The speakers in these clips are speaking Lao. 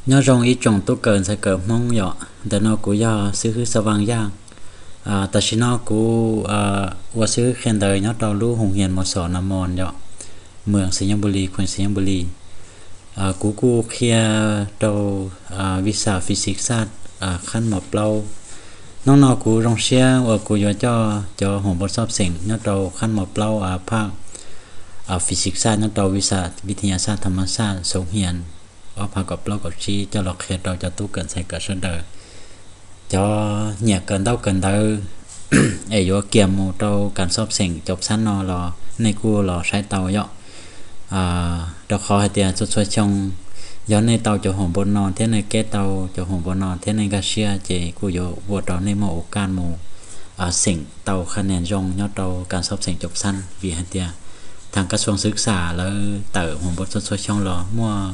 Nho rông ih chông tú cợn sai cợn Hmông yŏ, đa nô cú yŏ sư hư sa vang yang. À, ta si nô cú, à, ua sư hư khen đời nho trâu lũ hùng hiền mùa sổ nà mòn yŏ. Mường Sài Gòn Bù Lì, quận Sài Gòn Bù Lì. À, cú cú khia trâu, à, visa physics sát, à, khăn màu plau. Nông nô cú rông sia, ua cú yua cho, cho hùng bột sóp sỉnh nho trâu khăn màu plau, à, phang, à, physics sát nho trâu visa วิทยาศาสตร์ ธรรมศาสตร์ sống hiền. Óp hao cọp plau cọp chi, cho lọt khia trâu cho tú cợn sai cợn sơ đờ. Cho nhiệt cợn đau cợn đau, ê yua kiềm mù trâu cán sóp sỉnh chộp săn nô lò, nê cú lò sai tàu yŏ. À, trâu khó hai tia sốt sốt chông, yua nê tàu cho hùng bột nô, thế nê kê tàu cho hùng bột nô, thế nê gà sia, chê cú yua bột trâu nê mô ổ can mù, à, sỉnh. Tàu ຄະແນນ rông nho trâu cán sóp sỉnh chộp săn, vì hai tia. Thẳng ກະຊວງສຶກສາ lơ tờ hùng bột sốt sốt chông lò, mua,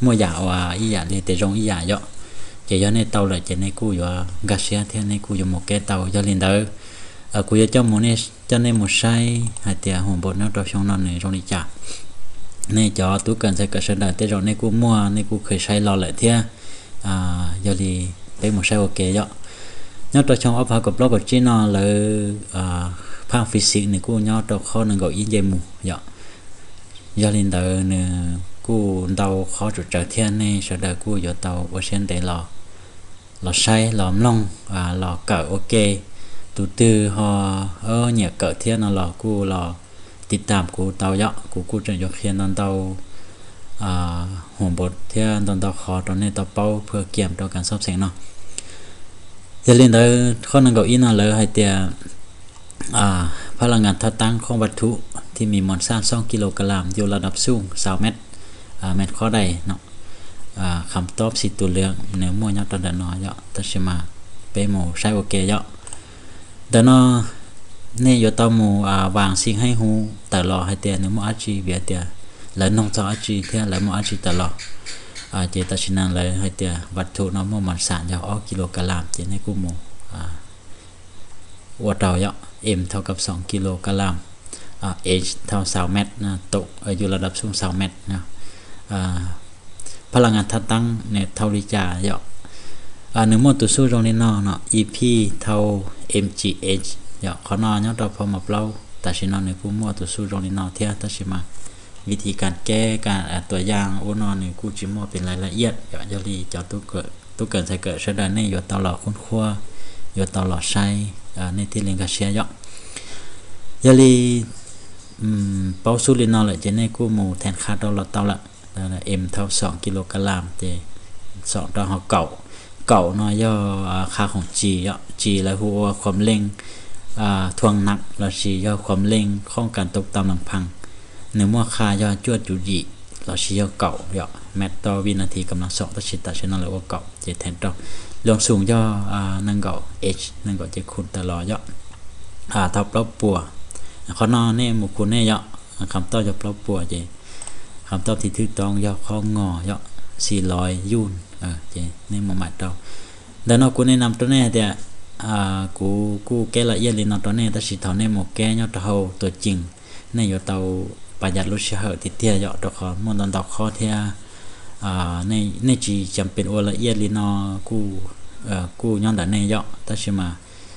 mua giả oa, ý giả lê tê rông ý giả yŏ. Chê yua nê tàu lơ chê nê cú yua gà sia, thế nê cú yua mù kê tàu yua linh đơ. Ờ, cú yua cho mù nê, cho nê mù sai, hai tia hùng bột nho trâu chông nô nê rông đi chả. Nê cho tú cợn sai cợn sơ đờ, tê rông nê cú mua, nê cú khơi sai lò lơ thiê. À, yua linh, pê mù sai ok yŏ. Nho trâu chông óp hao cọp plau cọp chi nô lơ, à, phang physics nê cú nho trâu khó nâng gầu ý dê mù yŏ. Yua linh đơ nê cú đau khó trụ trở thiê nê, sơ đờ cú yua tàu ua siên đê lò. Lò sai, lò mlông, à, lò cợn ok. Tú tư ho, ơ, nhiệt cợn thiê nô lò cú lò ຕິດຕາມກູເຕົາເຍາະ, ກູ ກູຈະຍົກຮຽນຕອນເຕົາ ອາ ຫົວບົດເທື່ອ ຕອນເຕົາຂໍຕອນນີ້ເຕົາເປົ້າ ເພື່ອກຽມຕໍ່ການສອບເສັງເນາະ. ຢ່າລືມເດີ ຂໍ້ໜຶ່ງເກົ້າອີນະ ເລີໃຫ້ເຕຍ ອາ ພະລັງງານທ່າຕັ້ງຂອງວັດຖຸທີ່ມີມວນສານສອງກິໂລກຣາມ ຢູ່ລະດັບສູງຊາວແມັດ ອາ ແມ່ນຂໍ້ໃດເນາະ? ອາ ຄຳຕອບສີ່ຕົວເລືອກ ເນີໝວຍຍອດຕອນເດີນນໍເຍາະ ຕັດຊິມາ ເປໂມ ໃຊ້ໂອເກເຍາະ. ເດີນອ ເນໂຍເຕົ້າໝູ ອາ ວາງສິ່ງໃຫ້ຮູ້ຕະຫຼອດໃຫ້ເຕຍ ເນີໝວຍອາຈີ ວຽເຕຍ ແລະ ນົງເຈົ້າອາຈີ ເທຍ ແລະ ໝວຍອາຈີຕະຫຼອດ ອາ ເຈຕະຊິນາງ ແລະ ໃຫ້ເຕຍ ວັດຖຸເນາະ ໝວຍມັນສານຍາວອອກກິໂລກຣາມ ເຈໃນກູໝູ ອາ ອວດເຕົາເຍາະ ເອັມເທົ່າກັບສອງກິໂລກຣາມ ອາ ເອຈເທົ່າຊາວແມັດນະ ຕົກ ອາ ຢູ່ລະດັບສູງຊາວແມັດນະ ອາ ພະລັງງານທ່າຕັ້ງເນເທົ່າລິຈາເຍາະ ອາ ເນີໝວຍຕົວສູດລົງນີ້ເນາະ ອີພີເທົ່າເອັມຈີເອຈເຍາະ ຂໍນອນຍອດຕໍ່ພໍມາເປົ່າ ຕາຊິນອນເນີຜູ້ໝວຍຕົວສູດລົງນີ້ເນາະ ເທຍ ຕາຊິມາ ວິທີການແກ້ ການ ອາ ຕົວຢ່າງ ໂອນອນນີ້ ກູຈິມອເປັນລາຍລະອຽດເຍາະ ຍາລີຈອດຕຸກເກີດ ຕຸກເກີນໃສ່ເກີດ ເຊີດາເນ ຢູ່ຕະຫຼອດຄົ້ນຄວ້າ ຢູ່ຕະຫຼອດໃຊ້ ອາ ເນທີ່ເລັງກາເຊຍເຍາະ ຍາລີ ອືມ ເປົ້າສູດລີນອນລະ ເຈເນກູໝູແທນຄ່າຕະຫຼອດເຕົາລະ ເອັມເທົ່າສອງກິໂລກຣາມ ເຈ ສອງຕໍ່ເຮົາເກົ້າ ເກົ້າເນາະ ຍໍ ອາ ຄ່າຂອງຈີເຍາະ ຈີລະຮູ້ວ່າຄວາມເລັ່ງ ອາ ຖ່ວງໜັກ ລະຊີຍໍຄວາມເລັ່ງຂອງການຕົກຕ່ຳລຳພັງ ເນີໝວຍຄ່າຍໍຈວດຢູ່ດີ ລະຊີຍໍເກົ້າເຍາະ ແມັດຕໍ່ວິນາທີກຳລັງສອງ ຕະຊິຕະຊິນອນລະໂອເກົ້າ ເຈແທນຕໍ່ລວງສູງຍໍ ອາ ໜຶ່ງເກົ້າເອຈ ໜຶ່ງເກົ້າເຈຄູນຕະຫຼອດເຍາະ ອາ ເທົ່າເປົ່າປົວ ຂໍນອນເນ ໝູຄູເນເຍາະ ຄຳຕອບເຈົ້າເປົ່າປົວເຈ ຄຳຕອບທີ່ຖືກຕ້ອງເຈົ້າ ຂໍ້ງໍເຈົ້າ ສີ່ຮ້ອຍຢູນ ເອີ ເຈ ເນໝູໝາຍເຕົ້າ ເດີນອ ກູແນະນຳໂຕເນ ແຕ່ ອາ ກູ ກູແກ້ລະອຽດລີເນາະ ໂຕເນ ແຕ່ຊິເທົ່າເນໝູແກ້ເນາະ ເທົ່າຕົວຈິງ ເນຢູ່ເຕົາປະຢັດລົດເຊຍເຫີຕິດເຕຍເຍາະ ໂຕຂໍໝວນຕອນເຕົາຂໍ້ເທຍ ອາ ເນ ເນຈີຈຳເປັນໂອລະອຽດລີເນາະ ກູ ເອີ ກູຍ້ອນດາເນເຍາະ ແຕ່ຊິມາ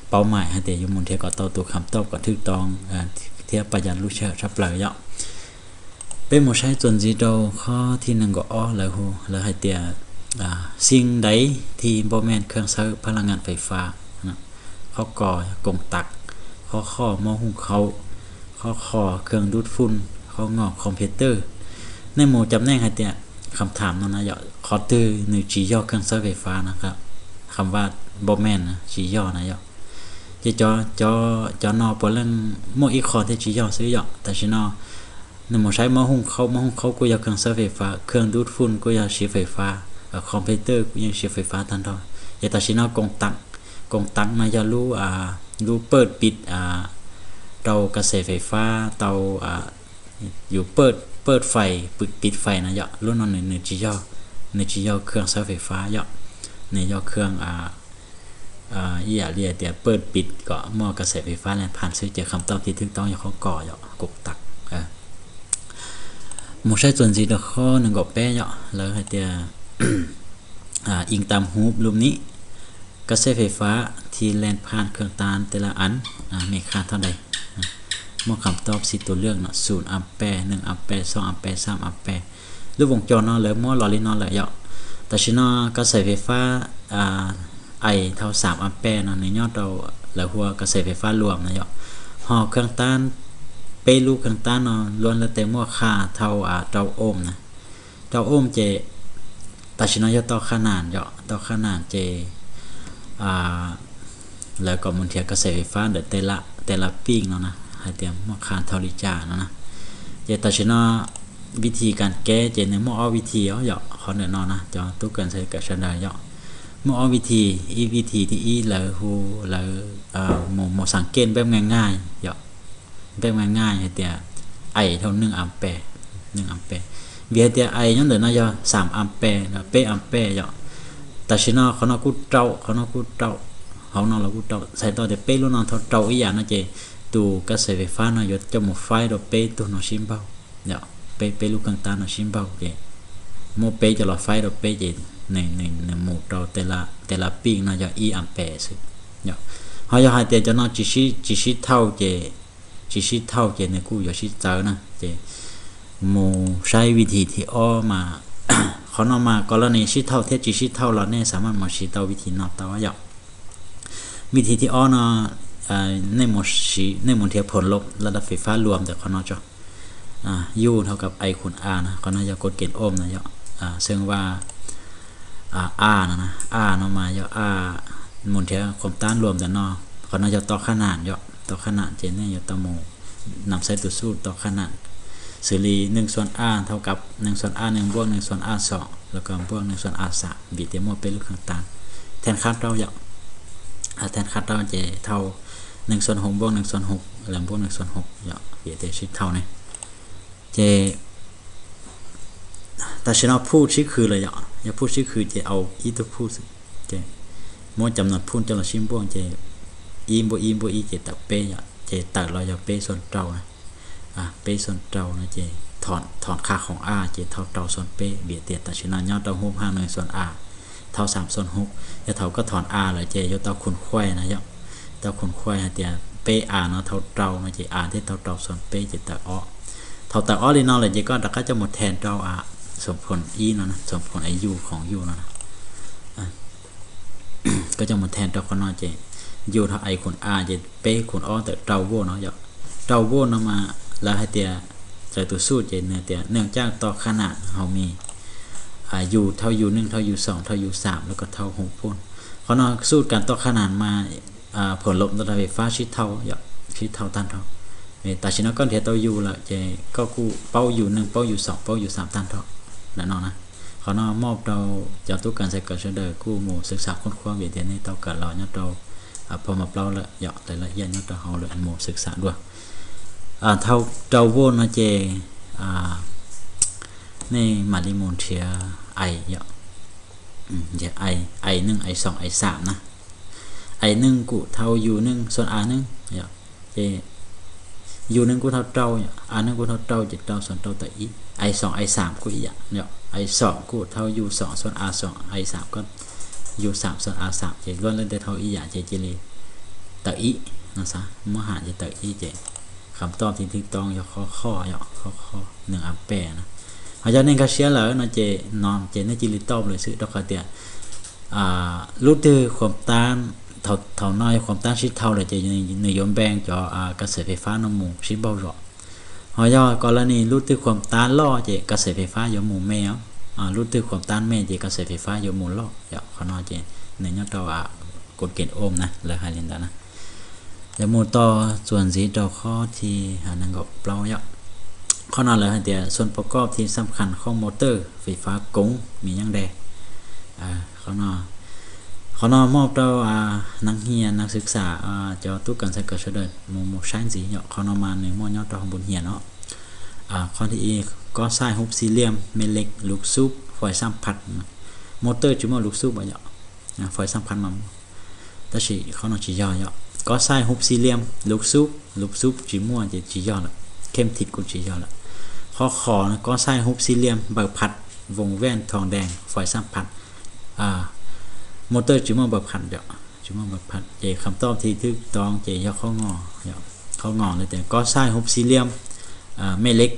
ເປົ້າໝາຍໃຫ້ເຕຍຢູ່ໝູນເທຍກໍເຕົ້າ ໂຕຄຳຕອບກໍຖືກຕ້ອງ ເທຍປະຢັດລູກເຊຍເຫີຊັບເລີເຍາະ. ເປັນໝູໃຊ້ຈົນຈີໂຕ ຂໍ້ທີໜຶ່ງກໍອອກແລ້ວ ແລ້ວໃຫ້ເຕຍ ອາ ສິ່ງໃດທີ່ບໍ່ແມ່ນເຄື່ອງໃຊ້ພະລັງງານໄຟຟ້ານະ? ຂໍ້ ກ ກົງຕັກ ຂໍ້ ຂ ໝໍ້ຫຸງເຂົ້າ ຂໍ້ ຂ ເຄື່ອງດູດຝຸ່ນ ຂໍ້ ງ ຄອມພິວເຕີ ໃນໝູຈຳແນກໃຫ້ເຕຍ ຄຳຖາມນັ້ນນະເຍາະ ຂໍຕື່ໜຶ່ງຈີຍໍເຄື່ອງໃຊ້ໄຟຟ້ານະຄັບ ຄຳວ່າບໍ່ແມ່ນນະ ຈີຍໍນະເຍາະ ເຈ ຈ ຈ ຈ ນໍ ປະເລື່ອງໝວກອີກຂໍ້ທີ່ຈີຍໍຊື້ເຍາະ ແຕ່ຊິນໍ ໜຶ່ງໝູໃຊ້ໝໍ້ຫຸງເຂົ້າ ໝໍ້ຫຸງເຂົ້າກູຢາເຄື່ອງໃຊ້ໄຟຟ້າ ເຄື່ອງດູດຝຸ່ນກູຢາສີໄຟຟ້າ ຄອມພິວເຕີກູຍັງສີໄຟຟ້າທັນເທົ່າ ເຈ ຕາຊິນໍ ກົງຕັກ ກົງຕັກນະເຍາະ ຮູ້ ອາ ຮູ້ເປີດປິດ ອາ ເຕົາກະແສໄຟຟ້າ ເຕົາ ອາ ຢູ່ເປີດ ເປີດໄຟ ປິດ ປິດໄຟນະເຍາະ ລຸ້ນໜຶ່ງໜຶ່ງຈີຍໍ ໜຶ່ງຈີຍໍເຄື່ອງໃຊ້ໄຟຟ້າເຍາະ ໜຶ່ງຍໍເຄື່ອງ ອາ ອາ ອີ່ຫຍັງເດ ເປີດປິດກໍໝໍ້ກະແສໄຟຟ້າແລ່ນຜ່ານ ເຊິ່ງເຈຄຳຕອບທີ່ຖືກຕ້ອງຢູ່ຂໍ້ ກ ເຍາະ ກົງຕັກ ເອີ ໝູໃຊ້ຈົນຈີໂຕ ຂໍ້ໜຶ່ງກໍແປເຍາະ ແລ້ວໃຫ້ເຕຍ ອາ ອີງຕາມຮູບຮູບນີ້ ກະແສໄຟຟ້າທີ່ແລ່ນຜ່ານເຄື່ອງຕ້ານແຕ່ລະອັນ ອາ ມີຄ່າເທົ່າໃດ? ອາ ໝົດຄຳຕອບສີ່ຕົວເລືອກເນາະ ສູນອຳແປ ໜຶ່ງອຳແປ ສອງອຳແປ ສາມອຳແປ. ລູກວົງຈອນເນາະ ແລ້ວໝົດລໍລີນອນແລ້ວເນາະ. ແຕ່ຊິເນາະ ກະແສໄຟຟ້າ ອາ ໄອເທົ່າສາມອຳແປເນາະ ໃນຍ້ອນເອົາ ແລ້ວຫົວກະແສໄຟຟ້າລວມນະເນາະ ຫໍເຄື່ອງຕ້ານ ເປ້ລູກເຄື່ອງຕ້ານເນາະ ລ້ວນແລ້ວແຕ່ໝວກຄ່າເທົ່າ ອາ ເຕົ້າໂອມນະ. ເຕົ້າໂອມເຈ ແຕ່ຊິເນາະ ຢາກຕໍ່ຂະໜານເນາະ ຕໍ່ຂະໜານເຈ ອາ ແລ້ວກໍໝູນທຽນກະແສໄຟຟ້າໂດຍແຕ່ລະ ແຕ່ລະປີກເນາະນະ ໃຫ້ຕຽມໝວກຄ່າເທົ່າລິຈາເນາະນະ. ເຈ ແຕ່ຊິເນາະ ວິທີການແກ້ເຈ ໃນໝວກອອກວິທີເນາະ ຂໍເດີເນາະນະ ຈອະຕູ້ກັນໃສ່ກະຊະດາເນາະ. ໝວກອອກວິທີ ອີກວິທີທີ່ອີກ ແລ້ວຮູ້ ແລ້ວ ເອີ ໝູ່ ໝູ່ສັງເກດແບບງ່າຍໆເນາະ. ແບບງ່າຍໆ ໃຫ້ເຕຍ ໄອເທົ່າໜຶ່ງອຳແປ ໜຶ່ງອຳແປ ເວຍໃຫ້ເຕຍ ໄອຍ້ອນເດີນນະ ຢ່າສາມອຳແປ ເນາະ ເປ້ອຳແປເນາະ. ແຕ່ຊິເນາະ ຂອງເຮົາກູເຕົາ ຂອງເຮົາກູເຕົາ ຂອງເຮົາລະກູເຕົາ ໃສ່ຕໍ່ແຕ່ເປ້ລູກນ້ອງເທົ່າເຕົາອີກຢ່າງເນາະ ເຈ ຕູກະແສໄຟຟ້າເນາະ ຢາຈະໝູໄຟໂດເຕເປ້ຕູນ້ອງຊິມເບົາເນາະ ເປ້ ເປ້ລູກເຄື່ອງຕ້ານເນາະ ຊິມເບົາ ເຈ ໝູເປ້ຈະລໍໄຟໂດເປ້ ເຈ ໃນ ໃນ ໃນໝູເຕົາແຕ່ລະ ແຕ່ລະປີກເນາະ ຢ່າອີອຳແປຊື່ເນາະ. ເຮົາຢາກໃຫ້ເຕຍຈະເນາະ ຈີຊີ ຈີຊີເທົ່າ ເຈ ຈີຊີເທົ່າ ເຈ ໃນກູຢ່າຊີເຕີນະ ເຈ ໝູໃຊ້ວິທີທີ່ອໍມາ ຂໍນອກມາ ກໍລະນີຊີເທົ່າ ເທດຈີຊີເທົ່າລະແນ່ ສາມາດໝູຊີເຕົາວິທີນອກເຕົາເນາະ. ວິທີທີ່ອໍເນາະ ອາ ໃນໝູຊີ ໃນໝູທຽບຜົນລົບລະດັບໄຟຟ້າລວມ ແຕ່ຂໍນອກເຈາະ ອາ ຢູເທົ່າກັບໄອຄູນອານະ ຂໍນອກເຈາະກົດເກນໂອມນະເນາະ. ອາ ເຊິ່ງວ່າ ອາ ອານະ ອານະມາເນາະ ອາ ໝູນທຽບຄວາມຕ້ານລວມແຕ່ເນາະ ຂໍນອກເຈາະຕໍ່ຂະໜານເນາະ ຕໍ່ຂະໜານ ເຈ ນີ້ເນາະ ຕໍ່ໝູ ນຳໃຊ້ຕົວສູດຕໍ່ຂະໜານ ເສລີ ໜຶ່ງສ່ວນອາເທົ່າກັບ ໜຶ່ງສ່ວນອາໜຶ່ງ ບວກ ໜຶ່ງສ່ວນອາສອງ ແລ້ວກໍບວກ ໜຶ່ງສ່ວນອາສາມ ເວຍເຕຍໝວດເປັນລູກຂ້າງຕ່າງ ແທນຄ່າເຕົາເນາະ. ອາ ແທນຄ່າເຕົາ ເຈ ເທົ່າ ໜຶ່ງສ່ວນຫົກ ບວກ ໜຶ່ງສ່ວນຫົກ ແລ້ວບວກ ໜຶ່ງສ່ວນຫົກເນາະ ເວຍເຕຍຊິເທົ່ານີ້ ເຈ ແຕ່ຊິເນາະ ພູດຊິຄືເລີຍເນາະ ຢ່າພູດຊິຄື ເຈ ເອົາອີຕົວພູດ ເຈ ໝົດຈຳນວນພູດ ເຈົ້າລະຊິບວກ ເຈ ອີບວກອີບວກອີ ເຈ ເຕົາເປ້ເນາະ ເຈ ເຕົາລະຢ່າເປ້ສ່ວນເຕົານະ ອາ ເປ້ສ່ວນເຕົານະ ເຈ ຖອນ ຖອນຄ່າຂອງອາ ເຈ ເທົ່າເຕົາສ່ວນເປ້ ເວຍເຕຍ ແຕ່ຊິເນາະ ຍ້ອນເຕົາຮູບຮ່າງ ໜຶ່ງສ່ວນອາ ເທົ່າສາມສ່ວນຫົກ ຢ່າເທົ່າກໍຖອນອາເລີຍ ເຈ ຢູ່ເຕົາຄູນໄຂວ້ນະເນາະ ເຕົາຄູນໄຂວ້ນ ໃຫ້ເຕຍ ເປ້ອາເນາະ ເທົ່າເຕົາເນາະ ເຈ ອາທີ່ເທົ່າເຕົາສ່ວນເປ້ ເຈ ເຕົາອອກ ເທົ່າເຕົາອອກລີເນາະ ແລ້ວເຈ ກໍ ກໍຈະໝົດແທນເຕົາ ອາ ສົມຜົນອີເນາະ ສົມຜົນອາຍຸຂອງຢູເນາະ ອາ ກໍຈະໝົດແທນເຕົາຂອງເນາະ ເຈ ຢູເທົ່າໄອຄູນອາ ເຈ ເປ້ຄູນອອກ ເຕົາໂວເນາະ ເນາະ ເຕົາໂວນຳມາ ແລ້ວໃຫ້ເຕຍ ໃສ່ຕົວສູດ ເຈ ເນື່ອງຈາກຕໍ່ຂະໜານເຮົາມີ ອາ ຢູເທົ່າຢູໜຶ່ງ ເທົ່າຢູສອງ ເທົ່າຢູສາມ ແລ້ວກໍເທົ່າຮູບຜົນ ເນາະ ສູດການຕໍ່ຂະໜານມາ ອາ ຜົນລົບລະດັບໄຟຟ້າຊິເທົ່າ ຊິເທົ່າ ຕ້ານເທົ່າ ແຕ່ຊິເນາະ ກ່ອນທີ່ເຕົາຢູລະ ເຈ ກໍກູເປົ້າຢູໜຶ່ງ ເປົ້າຢູສອງ ເປົ້າຢູສາມ ຕ້ານເທົ່າ ແລ້ວເນາະນະ ເນາະ ມອບເຕົາ ຈະຕູການໃສ່ການຊ່ວຍເຫຼືອ ກູ້ໝູສຶກສາຄົ້ນຄວ້າ ເວຍເຕຍນີ້ ເຕົາການລາວ ຍອດເຕົາ ອາ ພໍມາເປົ່າລະ ເນາະ ລາຍລະອຽດ ຍອດເຕົາເຮົາ ຫຼື ອັນໝູສຶກສາດ້ວຍ ອາ ເທົ່າເຕົາໂວນະ ເຈ ອາ ໃນມາລີມູນທຽໄອເນາະ ອືມ ເຈ ໄອ ໄອໜຶ່ງ ໄອສອງ ໄອສາມນະ ໄອໜຶ່ງ ກູເທົ່າຢູໜຶ່ງ ສ່ວນອາໜຶ່ງເນາະ ເຈ ຢູໜຶ່ງ ກູເທົ່າເຕົາ ອາໜຶ່ງ ກູເທົ່າເຕົາ ເຈ ເຕົາສ່ວນເຕົາ ເຕົາອີ ໄອສອງ ໄອສາມ ກູອີກຢ່າງເນາະ ໄອສອງ ກູເທົ່າຢູສອງ ສ່ວນອາສອງ ໄອສາມ ກໍຢູສາມ ສ່ວນອາສາມ ເຈ ລ້ວນແລ້ວແຕ່ເທົ່າອີກຢ່າງ ເຈ ເຈລີ ເຕົາອີເນາະ ສະ ມະຫາ ເຈ ເຕົາອີ ເຈ ຄຳຕອບທີ່ຖືກຕ້ອງ ຂໍ້ ຂໍ້ ເນາະ ຂໍ້ ຂໍ້ ໜຶ່ງອຳແປນະ ເຮົາຈະເນັ້ນຄ່າເສຍເລີຍເນາະ ເຈ ເນາະ ເຈ ເນາະ ເຈລີຕອບເລີຍຊື່ ດອກຄາເຕຍ ອາ ລູກຕື້ຄວາມຕ້ານ ເທົ່າ ເທົ່ານ້ອຍຄວາມຕ້ານຊິເທົ່າເລີຍ ເຈ ນິຍົມແບ່ງຈອກ ອາ ກະແສໄຟຟ້ານຳໝູຊິເບົາເນາະ ເຮົາຢາກກໍລະນີລູກຕື້ຄວາມຕ້ານຫຼໍ້ ເຈ ກະແສໄຟຟ້າຢູ່ໝູແມ່ ອາ ລູກຕື້ຄວາມຕ້ານແມ່ ເຈ ກະແສໄຟຟ້າຢູ່ໝູຫຼໍ້ ເນາະ ເນາະ ເຈ ໃນຍ້ອນເຕົາ ອາ ກົດເກນໂອມນະ ເລີຍໃຫ້ເລນດານະ ຢາກໝູຕໍ່ສ່ວນສີຕໍ່ຂໍ້ທີ່ ອາ ໜຶ່ງກໍເປົ່າເນາະ ຂໍ້ນອນເລີຍໃຫ້ເຕຍ ສ່ວນປະກອບທີ່ສຳຄັນຂອງມໍເຕີໄຟຟ້າກົງມີຫຍັງແດ່? ອາ ຂໍ້ນອນ ຂໍ້ນອນມອບຕໍ່ ອາ ນັກຮຽນ ນັກສຶກສາ ອາ ຈະຕູການໃສ່ກະຊະເດີ ໝູ ໝູຊາຍຈີເນາະ ຂໍ້ນອນມາໜຶ່ງໝໍ້ຍອດຕໍ່ຂອງບົດຮຽນເນາະ ອາ ຂໍ້ທີ ກໍສາຍຮູບສີ່ຫຼ່ຽມ ແມ່ເຫຼັກ ລູກສູບ ຟອຍສາມພັດ ມໍເຕີຈີໝໍ້ ລູກສູບ ອາ ຟອຍສາມພັດມາ ແຕ່ຊິ ຂໍ້ນອນຈີຢໍ ເນາະ ກໍສາຍຮູບສີ່ຫຼ່ຽມ ລູກສູບ ລູກສູບຈີໝໍ້ ຈີຢໍລະ ເຂັມທິດກູຈີຢໍລະ ຂໍ້ ຂໍ ກໍສາຍຮູບສີ່ຫຼ່ຽມ ໃບພັດ ວົງແຫວນທອງແດງ ຟອຍສາມພັດ ອ່າ ມໍເຕີ ຈີມອບບັກພັດເດາະ ຈີມອບບັກພັດ ເຈ ຄຳຕອບທີ່ຖືກຕ້ອງເຈ ຢໍ ຂໍ້ງໍ ເຈ ຂໍ້ງໍ ແລ້ວແຕ່ກໍໃຊ້ຮູບສີ່ຫຼ່ຽມ ອ່າ ແມ່ເຫຼັກ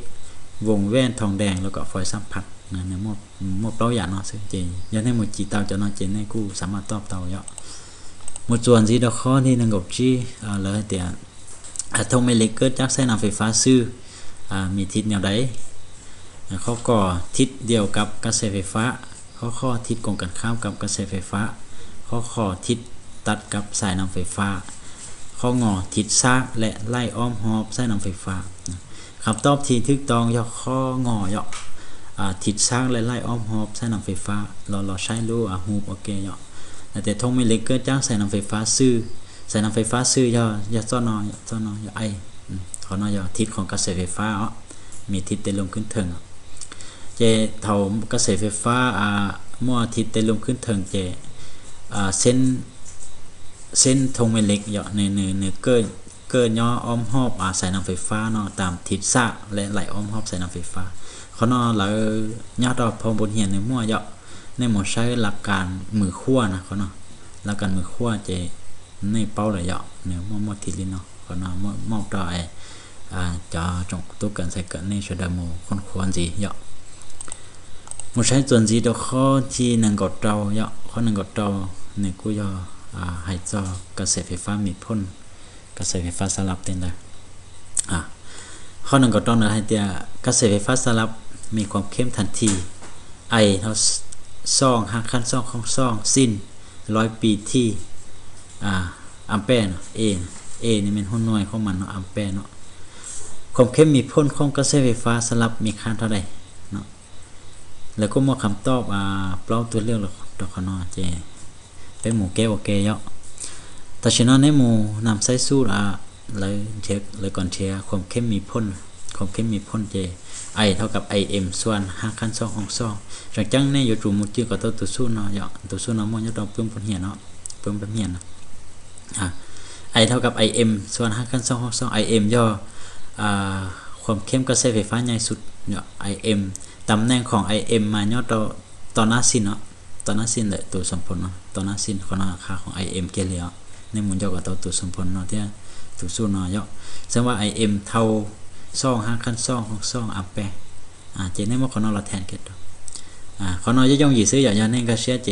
ວົງແຫວນທອງແດງ ແລ້ວກໍຟອຍສາມພັນນະ ໃນໝວດ ໝວດເປົ້າຢາເນາະ ເຊິ່ງເຈ ຢາກໃຫ້ໝູ່ຈີເຕົາເຈົ້າເນາະ ເຈ ໃນກູສາມາດຕອບເຕົາເນາະ ໝູ່ຈວນຊີດອກຂໍ້ທີ່ໜຶ່ງກໍຈີ ອ່າ ແລ້ວແຕ່ ອາ ທົ່ງແມ່ເຫຼັກເກີດຈາກສາຍນ້ຳໄຟຟ້າຊື່ ອາ ມີທິດແນວໃດ? ອາ ຂໍ້ ກ ທິດດຽວກັບກະແສໄຟຟ້າ, ຂໍ້ ຂ ທິດກົງກັນຂ້າມກັບກະແສໄຟຟ້າ, ຂໍ້ ຂ ທິດຕັດກັບສາຍນ້ຳໄຟຟ້າ, ຂໍ້ ງ ທິດສາກ ແລະ ໄຫຼອ້ອມຮອບສາຍນ້ຳໄຟຟ້າ. ຄຳຕອບທີ່ຖືກຕ້ອງເນາະ ຂໍ້ ງ ເນາະ ອາ ທິດສາກ ແລະ ໄຫຼອ້ອມຮອບສາຍນ້ຳໄຟຟ້າ. ລອ ລອໃຊ້ລູກ ອາ ຮູບ ໂອເຄເນາະ. ແລ້ວແຕ່ທົ່ງແມ່ເຫຼັກເກີດຈາກສາຍນ້ຳໄຟຟ້າຊື່ ສາຍນ້ຳໄຟຟ້າຊື່ ຢໍ ຢໍ ຊ ນ ຢໍ ຊ ນ ຢໍ ໄອ ອືມ ຂໍນ ຢໍ ທິດຂອງກະແສໄຟຟ້າເນາະ ມີທິດແຕ່ລຸ່ມຂຶ້ນເທິງເນາະ ເຈ ເທົ່າກະແສໄຟຟ້າ ອາ ໝໍ້ທິດແຕ່ລຸ່ມຂຶ້ນເທິງ ເຈ ອາ ເສັ້ນ ເສັ້ນທົ່ງແມ່ເຫຼັກເນາະ ເນີ ເນີ ເນີ ເກີດ ເກີດຫຍໍ້ອ້ອມຮອບ ອາ ສາຍນ້ຳໄຟຟ້າເນາະ ຕາມທິດສາກ ແລະ ໄຫຼອ້ອມຮອບສາຍນ້ຳໄຟຟ້າ. ຂໍນ ເລີຍ ຍາດອອກ ພອງບົດຮຽນໃນໝວດເນາະ ໃນໝວດໃຊ້ຫຼັກການມືຂວານະ ຂໍນ ຫຼັກການມືຂວາ ເຈ ໃນເປົ້າລະເນາະ ໃນໝວດ ໝວດທີລີເນາະ ຂໍນ ມອບ ມອບຕໍ່ໄອ ອາ ຈາ ຈົງ ຕຸກ ກັນ ໃສ່ ກັນ ເນ ຊະ ດາ ໝູ່ ຄົນ ຄວນ ຈີ ເນາະ. ໝູ່ໃຊ້ຈວນຈີດອກຂໍ້ທີ່ໜຶ່ງກໍເຕົາເນາະ ຂໍ້ໜຶ່ງກໍເຕົາ ໃນກູຢໍ ອາ ໃຫ້ຈອກະແສໄຟຟ້າມີຜົນ ກະແສໄຟຟ້າສະຫຼັບເຕັນເດີ ອາ ຂໍ້ໜຶ່ງກໍຕ້ອງໃຫ້ເຕຍ ກະແສໄຟຟ້າສະຫຼັບມີຄວາມເຂັ້ມທັນທີ ໄອ ເທົ່າ ສອງ ຮາກຂັ້ນສອງຂອງສອງ ຊິນ ຮ້ອຍປີທີ ອາ ອຳແປເນາະ ເອ ເອນີ້ແມ່ນຫົວໜ່ວຍຂອງມັນເນາະ ອຳແປເນາະ. ຄວາມເຂັ້ມມີຜົນຂອງກະແສໄຟຟ້າສະຫຼັບມີຄ່າເທົ່າໃດເນາະ? ແລ້ວກໍໝວດຄຳຕອບ ອາ ເປົ່າຕົວເລືອກດອກ ຂໍນ ເຈ ເປັນໝູ່ແກ້ວ ໂອເຄເນາະ. ແຕ່ສະນັ້ນໃນໝູ່ນຳໃຊ້ສູດ ອາ ເລີຍເທກ ເລີຍກ່ອນເທຍ ຄວາມເຂັ້ມມີຜົນ ຄວາມເຂັ້ມມີຜົນ ເຈ ໄອ ເທົ່າກັບ ໄອເອັມ ສ່ວນ ຮາກຂັ້ນສອງຂອງສອງ. ຈາກຈັ່ງໃນ ໂຢ ຈູໝູ່ຈື່ກໍຕົວ ຕົວສູດເນາະ ໂຢ ຕົວສູດເນາະ ໝົດ ໂຢ ຕ້ອງປຶ້ມບົດຮຽນເນາະ ປຶ້ມບົດຮຽນນະ ອາ ໄອ ເທົ່າກັບ ໄອເອັມ ສ່ວນ ຮາກຂັ້ນສອງຂອງສອງ ໄອເອັມ ໂຢ ອາ ຄວາມເຂັ້ມກະແສໄຟຟ້າໃຫຍ່ສຸດ ໂຢ ໄອເອັມ ຕຳແໜ່ງຂອງ ໄອເອັມ ມາໂຢ ຕໍ່ ຕໍ່ໜ້າຊິນເນາະ ຕໍ່ໜ້າຊິນ ແລະ ຕົວສົມຜົນເນາະ ຕໍ່ໜ້າຊິນ ຂອງລາຄາຂອງ ໄອເອັມ ເກເລເນາະ ໃນໝູ່ເນາະ ກໍຕົວ ຕົວສົມຜົນເນາະ ທີ່ຕົວສູດເນາະ ເນາະ ເຊິ່ງວ່າ ໄອເອັມ ເທົ່າ ສອງ ຮາກຂັ້ນສອງຂອງສອງ ອຳແປ ອາ ເຈ ໃນໝູ່ ຂໍນ ລະແທນເກັດ ອາ ຂໍນ ຢາຢອງຢີຊື່ ຢາ ຢາເນັ່ງກາເຊຍ ເຈ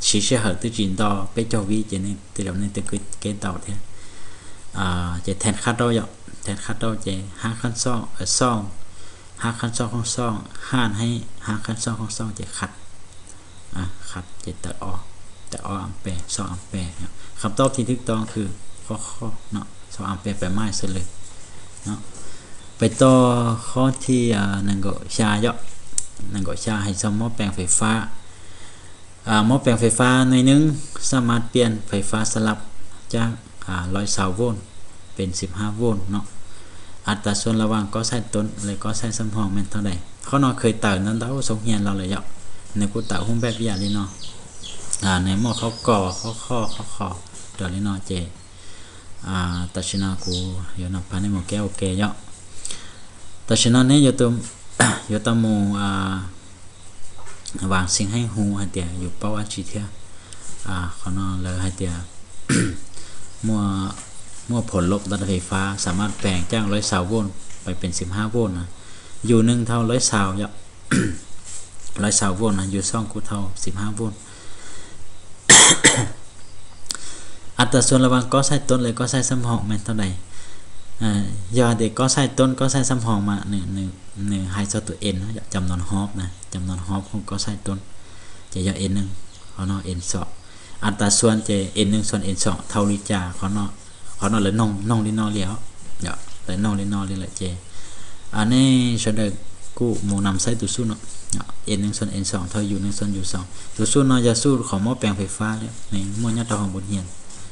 ຊີເຊເຮີ ຕື້ຈີນ ຕໍ່ ເປໂຈວີ ເຈ ໃນ ແຕ່ລະ ໃນ ແຕ່ ເກເຕົາ ເທ ອາ ເຈ ແທນຄ່າຕໍ່ ເນາະ ແທນຄ່າຕໍ່ ເຈ ຮາກຂັ້ນສອງ ເອີ ສອງ ຮາກຂັ້ນສອງຂອງສອງ ຫານໃຫ້ ຮາກຂັ້ນສອງຂອງສອງ ເຈ ຄັດ ອາ ຄັດ ເຈ ຕັດອອກ ຕັດອອກອຳແປ ສອງອຳແປເນາະ. ຄຳຕອບທີ່ຖືກຕ້ອງຄື ຂໍ້ ຂ ເນາະ ສອງອຳແປ ໄປໝາຍເສຍເລີຍເນາະ. ໄປຕໍ່ຂໍ້ທີ ອາ ໜຶ່ງກໍຊາເນາະ ໜຶ່ງກໍຊາ ໃຫ້ຊອມໝໍ້ແປງໄຟຟ້າ ອາ ໝໍ້ແປງໄຟຟ້າໜ່ວຍໜຶ່ງ ສາມາດປ່ຽນໄຟຟ້າສະຫຼັບຈາກ ອາ ຮ້ອຍຊາວໂວນ ເປັນສິບຫ້າໂວນເນາະ. ອັດຕາສ່ວນລະຫວ່າງກໍໃຊ້ຕົ້ນ ແລະ ກໍໃຊ້ສຳຮອງແມ່ນເທົ່າໃດ? ເຮົາເນາະ ເຄີຍເຕີນນຳເຕົ້າສົກຮຽນລາວແລ້ວເນາະ ໃນກູເຕີນຮູບແບບວຽກນີ້ເນາະ ອາ ໃນໝໍ້ເຂົ້າກໍ ຂໍ້ ຂ ຂໍ້ ຂ ດອກນີ້ເນາະ ເຈ ອາ ແຕ່ສະນັ້ນກູ ໂຢ ນຳພາໃນໝູ່ແກ້ວ ໂອເຄເນາະ. ແຕ່ສະນັ້ນໃນ ໂຢ ໂຢ ຕາໝູ່ ອາ ວາງສິ່ງໃຫ້ຮູ້ ໃຫ້ເຕຍ ຢູ່ເປົ້າອາຈີເທຍ ອາ ຂໍນ ເລີຍໃຫ້ເຕຍ ເມື່ອ ເມື່ອຜົນລົບລະດັບໄຟຟ້າສາມາດແປງຈາກຮ້ອຍຊາວໂວນໄປເປັນສິບຫ້າໂວນນະ ຢູໜຶ່ງເທົ່າຮ້ອຍຊາວ ເນາະ ຮ້ອຍຊາວໂວນນະ ຢູສອງກູເທົ່າສິບຫ້າໂວນ. ອັດຕາສ່ວນລະຫວ່າງກໍໃຊ້ຕົ້ນ ແລະ ກໍໃຊ້ສຳຮອງແມ່ນເທົ່າໃດ? ເອີ ຢ່າເດ ກໍໃຊ້ຕົ້ນ ກໍໃຊ້ສຳຮອງມາ ໜຶ່ງ ໜຶ່ງ ໜຶ່ງ ໃຫ້ຊອກຕົວເອັນເນາະ ຈຳນວນຮອບນະ ຈຳນວນຮອບຂອງກໍໃຊ້ຕົ້ນ ຈະຢ່າເອັນໜຶ່ງ ຂໍນ ເອັນສອງ ອັດຕາສ່ວນ ເຈ ເອັນໜຶ່ງ ສ່ວນ ເອັນສອງ ເທົ່າຫຼືຈາ ຂໍນ ຂໍນ ເລີຍໜອງ ໜອງລີນອລຽວ ເນາະ ເລີຍໜອງລີນອລຽວແຫຼະ ເຈ ອັນນີ້ສະເດີກູໝູ່ນຳໃຊ້ຕົວສູດເນາະ ເນາະ ເອັນໜຶ່ງ ສ່ວນ ເອັນສອງ ເທົ່າຢູໜຶ່ງ ສ່ວນຢູສອງ ຕົວສູດເນາະ ຢ່າສູດຂອງໝໍ້ແປງໄຟຟ້າເລີຍ ໃນໝວດຍອດເຕົ້າຂອງບົດຮຽນ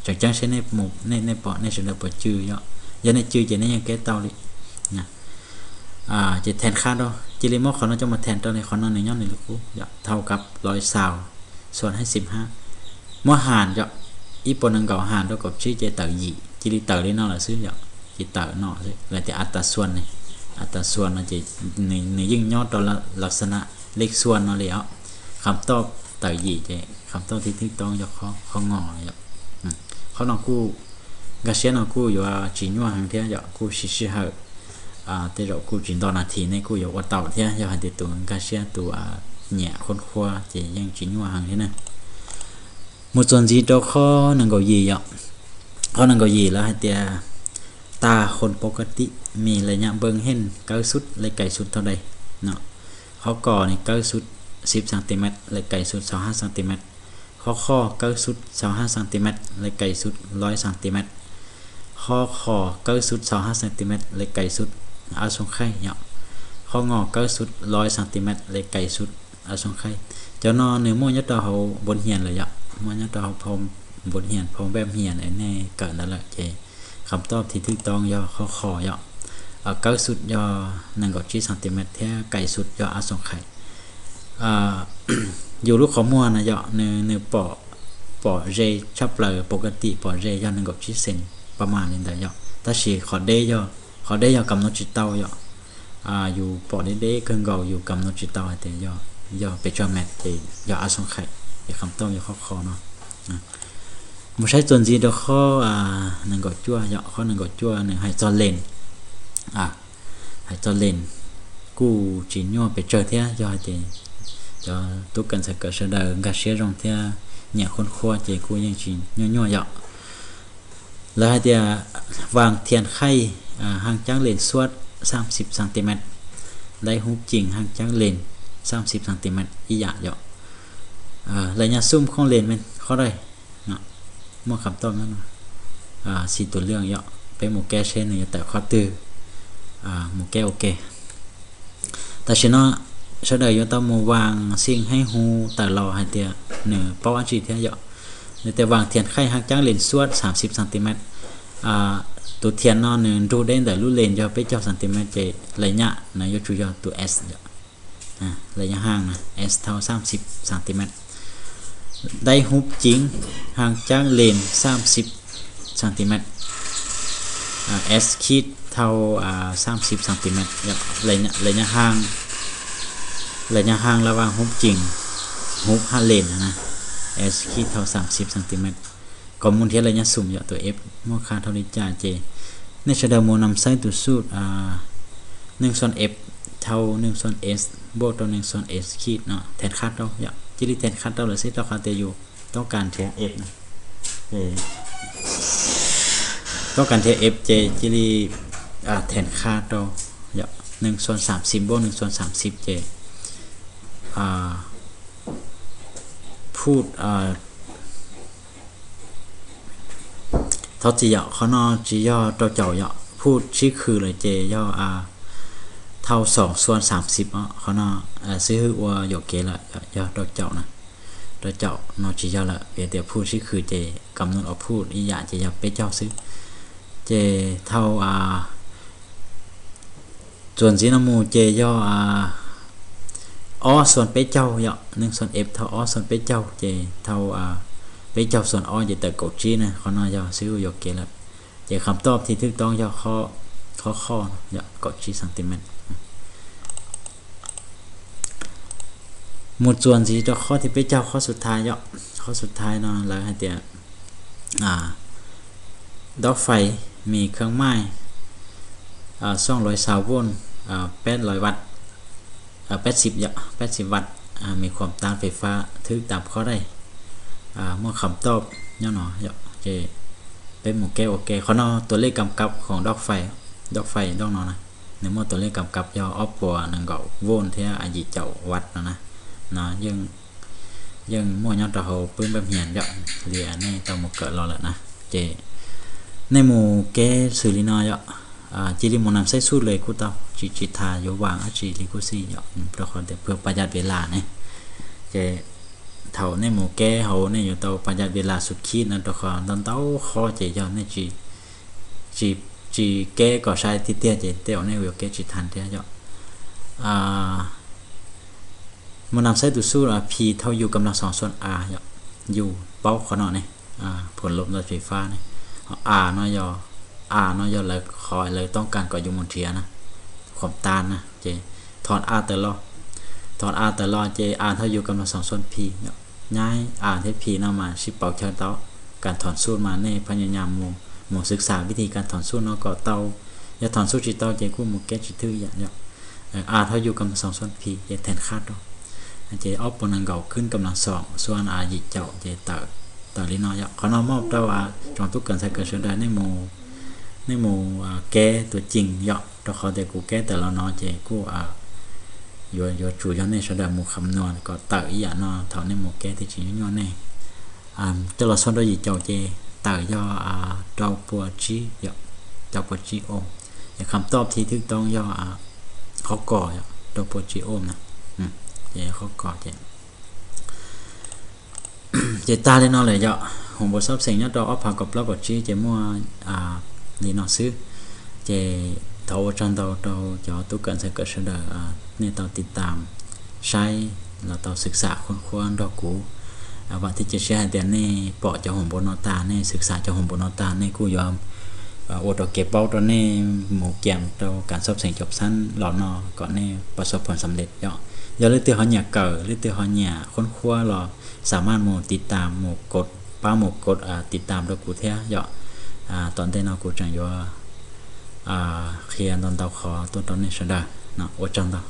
ຈັ່ງຈັ່ງໃຊ້ໃນໝູ່ ໃນ ໃນ ປ ໃນສະເດີປໍຈື່ເນາະ ຢ່າໃນຈື່ ເຈ ໃນຍັງແກ້ເຕົາເລີຍນະ ອາ ເຈ ແທນຄ່າເນາະ ເຈ ລີມອດ ຂໍນ ຈະມາແທນຕໍ່ໃນ ຂໍນ ໃນຍ້ອນໃນລູກຄູ ເນາະ ເທົ່າກັບຮ້ອຍຊາວ ສ່ວນໃຫ້ສິບຫ້າ ເມື່ອຫານເນາະ ອີ່ປະໜຶ່ງກໍຫານດ້ວຍກັບຈີ ເຈ ເຕີ ຢີ ຈີ ລີເຕີລີເນາະ ລະຊື່ເນາະ ຈີ ເຕີເນາະ ແລ້ວແຕ່ອັດຕາສ່ວນນີ້ ອັດຕາສ່ວນເນາະ ເຈ ນີ້ ນີ້ຍິ່ງຍອດຕໍ່ລະ ລັກສະນະເລກສ່ວນເນາະ ແລ້ວຄຳຕອບຕ ເອົາ ຢູ ເຈ ຄຳຕອບທີ່ຖືກຕ້ອງ ຢອກ ຂໍ້ ຂໍ້ ງ ເນາະ ອືມ ຂໍ້ ນ ກູ້ ກາເຊຍ ນ ກູ້ ຢອກ ຈີນ ຍົວ ຮັງ ທຽ ຢອກ ກູ້ ຊິຊິ ເຮີ ອາ ເຕ ຢອກ ກູ້ ຈີນ ຕໍ່ ນາທີ ເນ ກູ້ ຢອກ ອວ ເຕົາ ທຽ ຢອກ ໃຫ້ ເຕ ຕູ ກາເຊຍ ຕູ ອາ ເນຍ ຄົ້ນຄວ້າ ເຈ ຍັງ ຈີນ ຍົວ ຮັງ ທຽ ນະ ໝູ່ ຈວນ ຈີ ໂຕ ຂໍ້ ໜຶ່ງ ເກົາ ຢີ ຢອກ ຂໍ້ ໜຶ່ງ ເກົາ ຢີ ແລ້ວ ໃຫ້ ເຕ ຕາຄົນປົກກະຕິ ມີໄລຍະເບິ່ງເຫັນ ໃກ້ສຸດ ແລະ ໄກສຸດ ເທົ່າໃດ ເນາະ ຂໍ້ ກ ນີ້ ໃກ້ສຸດ ສິບ ຊັງຕີແມັດ ແລະ ໄກສຸດ ຊາວຫ້າ ຊັງຕີແມັດ ຂໍ້ ຂ ໃກ້ສຸດ ຊາວຫ້າ ຊັງຕີແມັດ ແລະ ໄກສຸດ ຮ້ອຍ ຊັງຕີແມັດ ຂໍ້ ຂ ໃກ້ສຸດ ຊາວຫ້າ ຊັງຕີແມັດ ແລະ ໄກສຸດ ອາສົງໄຂ ເນາະ ຂໍ້ ງ ໃກ້ສຸດ ຮ້ອຍ ຊັງຕີແມັດ ແລະ ໄກສຸດ ອາສົງໄຂ ເຈົ້າ ເນ ນີ້ ໝົດ ຍອດ ເຮົາ ບົດຮຽນ ແລ້ວ ເນາະ ໝົດ ຍອດ ເຮົາ ພ້ອມ ບົດຮຽນ ພ້ອມ ແບບຮຽນ ອັນນີ້ ເກີນ ນັ້ນ ແຫຼະ ເຈ ຄຳຕອບທີ່ຖືກຕ້ອງ ຢອກ ຂໍ້ ຂ ຢອກ ເອີ ໃກ້ສຸດ ຢອກ ໜຶ່ງ ເກົາ ຈີ ຊັງຕີແມັດ ແທ້ ໄກສຸດ ຢອກ ອາສົງໄຂ ເອີ ຢູ່ ລູກ ຂໍ້ ມົວ ນະ ຢອກ ໜຶ່ງ ໜຶ່ງ ປ ປ ເຢ ຊັບເລີ ປົກກະຕິ ປ ເຢ ຢອກ ໜຶ່ງ ເກົາ ຈີ ເຊັນ ປະມານນີ້ ໄດ້ ຢອກ ຕາຊີ ຂໍ້ ເດ ຢອກ ຂໍ້ ເດ ຢອກ ກຳນົດ ຈີ ເຕົາ ຢອກ ອາ ຢູ່ ປ ເດ ເດ ເຄິ່ງ ເກົາ ຢູ່ ກຳນົດ ຈີ ເຕົາ ໃຫ້ ເຕ ຢອກ ຢອກ ເປຈອແມັດ ເຕ ຢອກ ອາສົງໄຂ ເປັນຄຳຕອບ ຢອກ ຂໍ້ ຂ ເນາະ ອາ ໝູ່ ໄຊ ຈວນ ຈີ ໂຕ ຂໍ້ ອາ ໜຶ່ງ ເກົາ ຈົວ ຢອກ ຂໍ້ ໜຶ່ງ ເກົາ ຈົວ ໜຶ່ງ ໃຫ້ ຈອນ ເລັນ ອາ ໃຫ້ ຈອນ ເລັນ ກູ້ ຈີນ ຍົວ ເປເຈີ ທຽ ຢອກ ໃຫ້ ເຕ ຈອ ຕຸກ ກັນ ສະ ເກີດ ສະ ເດີ ກາເຊຍ ຢອງ ທຽ ເນຍ ຄົ້ນຄວ້າ ເຈ ກູ້ ຍັງ ຈີນ ຍົວ ຍົວ ຢອກ ແລ້ວໃຫ້ ເຕ ຫວ່າງ ທຽນໄຂ ອາ ຫ່າງຈາກເລນສວດ ສາມສິບ ຊັງຕີແມັດ ໄດ້ຮູບຈິງ ຫ່າງຈາກເລນ ສາມສິບ ຊັງຕີແມັດ ອີ່ຫຍາ ເນາະ ອາ ໄລຍະຊຸມຂອງເລນແມ່ນຂໍ້ໃດ ເນາະ ໝົດຄຳຕອບ ນັ້ນ ອາ ສີ່ ຕົວເລືອກ ເນາະ ເປັນໝູ່ແກ້ເຊັ່ນ ໜຶ່ງ ແຕ່ ຂໍ້ ຕື້ ອາ ໝູ່ແກ້ ໂອເຄ ຕາຊິ ເນາະ ຊະເດີ ໂຍຕາ ໝູ່ ຫວ່າງ ສິ່ງໃຫ້ຮູ້ ຕາ ລໍ ໃຫ້ ເຕ ໜຶ່ງ ເປົ້າ ອາ ຈີ ທຽ ເນາະ ແຕ່ ຫວ່າງ ທຽນໄຂ ຫ່າງຈາກເລນສວດ ສາມສິບ ຊັງຕີແມັດ ອາ ໂຕ ທຽນ ເນາະ ໜຶ່ງ ດູເດັ່ນ ແຕ່ ລູເລນ ຢອກ ເປເຈີ ຊັງຕີແມັດ ເຈ ໄລຍະ ນະ ໂຍຈູ ຢອກ ໂຕ ແອັດ ເນາະ ອາ ໄລຍະຫ່າງ ນະ ແອັດ ເທົ່າ ສາມສິບ ຊັງຕີແມັດ ໄດ້ຮູບຈິງ ຫ່າງຈາກເລນ ສາມສິບ ຊັງຕີແມັດ ອາ ແອັດ ຂີດ ເທົ່າ ອາ ສາມສິບ ຊັງຕີແມັດ ໄລຍະ ໄລຍະຫ່າງ ໄລຍະຫ່າງລະຫວ່າງຮູບຈິງ ຮູບ ຫາ ເລນ ຫັ້ນນະ ແອັດ ຂີດ ເທົ່າ ສາມສິບ ຊັງຕີແມັດ ກອມມູນທຽບໄລຍະຊຸມ ເນາະ ໂຕ ເອັຟ ໝວກຄ່າເທົ່າທີ່ຈະ ເຈ ໃນ ຊະເດີ ໝູ່ ນຳໃຊ້ໂຕສູດ ອາ ໜຶ່ງ ສ່ວນ ເອັຟ ເທົ່າ ໜຶ່ງ ສ່ວນ ເອັດ ບວກຕໍ່ ໜຶ່ງ ສ່ວນ ເອັດ ຂີດ ເນາະ ແທນຄ່າຕໍ່ ເນາະ ຈີຣີແທນຄ່າຕໍ່ ແລ້ວຊິຕໍ່ຄ່າ ແຕ່ ຢູ່ ຕ້ອງການ ເທ ເອັຟ ນະ ເອີ ຕ້ອງການ ເທ ເອັຟ ເຈ ຈີຣີ ອາ ແທນຄ່າຕໍ່ ເນາະ ໜຶ່ງ ສ່ວນ ສາມສິບ ບວກ ໜຶ່ງ ສ່ວນ ສາມສິບ ເຈ ອາ ພູດ ອາ ເທົ່າຈີ ເນາະ ຂໍ ນໍ ຈີ ຍໍ ໂຕເຈົ້າ ເນາະ ພູດ ຊິຄື ເລີຍ ເຈ ຍໍ ອາ ເທົ່າ ສອງ ສ່ວນ ສາມສິບ ເນາະ ຂໍ ນໍ ອາ ຊື່ ອວ ໂຍເກ ລະ ຍໍ ໂຕເຈົ້າ ນະ ໂຕເຈົ້າ ນໍ ຈີ ຍໍ ລະ ເປັນແຕ່ ພູດ ຊິຄື ເຈ ກຳນົດ ເອົາ ພູດ ອີ່ຫຍາ ເຈ ຍໍ ເປເຈົ້າ ຊື່ ເຈ ເທົ່າ ອາ ສ່ວນ ຈີ ນະ ໝູ່ ເຈ ຍໍ ອາ ອໍ ສ່ວນ ເປເຈົ້າ ເນາະ ໜຶ່ງ ສ່ວນ ເອັຟ ເທົ່າ ອໍ ສ່ວນ ເປເຈົ້າ ເຈ ເທົ່າ ອາ ເປເຈົ້າ ສ່ວນ ອໍ ເຈ ແຕ່ ເກົາ ຈີ ນະ ຂໍ ນໍ ຍໍ ຊື່ ໂອເຄ ແລ້ວ ເຈ ຄຳຕອບທີ່ຖືກຕ້ອງ ເນາະ ຂໍ້ ຂໍ້ ຂໍ້ ເນາະ ເນາະ ເກົາ ຈີ ຊັງຕີແມັດ ໝູ່ ຈວນ ຈີ ຕໍ່ ຂໍ້ ທີ່ ເປເຈົ້າ ຂໍ້ ສຸດທ້າຍ ເນາະ ຂໍ້ ສຸດທ້າຍ ເນາະ ແລ້ວໃຫ້ ເຕ ອາ ດອກໄຟ ມີເຄື່ອງໝາຍ ອາ ສອງຮ້ອຍຊາວໂວນ ອາ ແປດຮ້ອຍວັດ ອາ ແປດສິບ ເນາະ ແປດສິບວັດ ອາ ມີຄວາມຕ້ານໄຟຟ້າ ຖືກຕາມຂໍ້ໃດ ອາ ໝວດຄຳຕອບ ເນາະ ເນາະ ເນາະ ເຈ ເປັນໝູ່ແກ້ ໂອເຄ ຂໍ ນໍ ຕົວເລກກຳກັບຂອງດອກໄຟ ດອກໄຟ ດອກ ນໍ ນະ ໃນໝວດຕົວເລກກຳກັບ ເນາະ ອອກປົວ ໜຶ່ງ ເກົາ ໂວນ ເທ ອາ ຢີ ເຈົ້າ ວັດ ເນາະ ນະ ເນາະ ເລື່ອງ ເລື່ອງໝວດ ເນາະ ຕອນເຮົາປຶ້ມແບບຮຽນ ເນາະ ເລື່ອງອັນນີ້ ຕ້ອງໝົດເກີດ ລໍ ແລ້ວ ນະ ເຈ ໃນໝູ່ແກ້ ຊື່ລີ ນໍ ເນາະ ອາ ຈີຣີ ໝູ່ ນຳໃຊ້ສູດເລີຍ ຄູເຕົາ ຈີ ຈີທາ ໂຍຫວ່າງ ອາ ຈີ ລີ ກູຊີ ເນາະ ເພື່ອປະຢັດເວລາ ນະ ເຈ ເທົ່າໃນໝູ່ແກ້ເຮົາ ໃນ ໂຍເຕົາ ປະຢັດເວລາສຸດຂີດ ນະ ຕອນເຮົາ ຕອນເຕົາ ຂໍ້ ເຈ ເນາະ ໃນ ຈີ ຈີ ຈີແກ້ກໍໃຊ້ທີ່ເຕຍ ເຈ ເຕຍ ໃນ ໂອເຄ ຈີທັນ ເຕຍ ເນາະ ອາ ໝູ່ ນຳໃຊ້ໂຕສູດ ອາ ພີ ເທົ່າ ຢູ ກຳລັງ ສອງ ສ່ວນ ອາ ເນາະ ຢູ ເປົ້າ ຂໍ ນໍ ນີ້ ອາ ຜົນລົບ ລະໄຟຟ້າ ນີ້ ອາ ເນາະ ເນາະ ອາ ເນາະ ເນາະ ແລ້ວ ຂໍ ແລ້ວ ຕ້ອງການ ກໍ ຢູ ໝູນເທຍ ນະ ຄວາມຕ້ານ ນະ ເຈ ຖອນ ອາ ເຕີ ລໍ ຖອນ ອາ ເຕີ ລໍ ເຈ ອາ ເທົ່າ ຢູ ກຳລັງ ສອງ ສ່ວນ ພີ ເນາະ ຍ້າຍ ອາ ເຮັດ P ເນາະ ມາຊິເປົາເຊີເຕົາ ການຖອນສູດມາເນ ພະຍາຍາມໝູ່ ໝູ່ສຶກສາວິທີການຖອນສູດເນາະ ກໍເຕົາ ຢ່າຖອນສູດຊິເຕົາເຈ ກູໝູ່ແກ້ຊິຖືກຢ່າງເນາະ ອາ ເທົ່າຢູ່ກຳລັງສອງສ່ວນ P ເຈແທນຄາດເນາະ ເຈອອກປົນນັງເກົາຂຶ້ນກຳລັງສອງ ສ່ວນ ອາ ຢິເຈົ້າເຈເຕົາ ເຕົາລີເນາະ ເນາະ ຂໍນອບມອບເຕົາ ອາ ຈອງຕຸກເກີນໃສ່ເກີນເຊີດາ ໃນໝູ່ ໃນໝູ່ ອາ ແກ້ຕົວຈິງເນາະ ເຕົາຂໍແຕ່ກູແກ້ເຕີລາວເນາະ ເຈກູ ອາ ຢວ ຢວຈູຍ້ອນເນຊາດາໝູ່ຄຳນວນ ກໍເຕີອີ່ຫຍາເນາະ ເທົ່າໃນໝູ່ແກ້ທີ່ຈິງຍ້ອນເນ ອາ ເຕີລາວຊອນໂດຢີເຈົ້າເຈ ເຕີຍໍ່ ອາ ເຕົາປົວຈີເນາະ ເຕົາປົວຈີໂອມ ແລະ ຄຳຕອບທີ່ຖືກຕ້ອງຍໍ່ ອາ ຂໍ້ ກ ເນາະ ເຕົາປົວຈີໂອມນະ ອືມ ເຈ ຂໍ້ ກ ເຈ ເຈຕາເລີຍເນາະ ເລີຍເນາະ ຫົວບົດຊອບເສັງຍອດດອກອອກພາກອບລອບບົດຈີເຈມົວ ອາ ລີເນາະ ຊື່ ເຈ ເຕົາ ໂອຈານເຕົາ ເຕົາ ຈອ ຕຸກເກີນໃສ່ເກີນເຊີເດີ ອາ ເນເຕົາຕິດຕາມ ໃຊ້ ລະເຕົາສຶກສາຄົ້ນຄວ້າດອກກູ ອາ ວາທີເຈັດ ຊິໃຫ້ແດນເນ ເປາະຈາຫົງໂບນອຕາເນ ສຶກສາຈາຫົງໂບນອຕາເນ ກູຍອມ ອາ ໂອດອກເກັບເວົ້າຕອນເນ ໝູ່ກຽມເຕົາການສອບເສັງຈົບຊັ້ນລາວເນ ກໍເນປະສົບຜົນສຳເລັດເນາະ ຢ່າລືມຕື່ເຮົາເນຍເກີ ລືມຕື່ເຮົາເນຍຄົ້ນຄວ້າລາວ ສາມາດໝູ່ຕິດຕາມ ໝູ່ກົດ ປ້າໝູ່ກົດ ອາ ຕິດຕາມດອກກູເທຍເນາະ ອາ ຕອນເດເນາະ ກູຈັ່ງຢູ່ ອາ ເຄຍນອນເຕົາຂໍຕົວຕອນເນຊາດາເນາະ ໂອຈັງເນາະ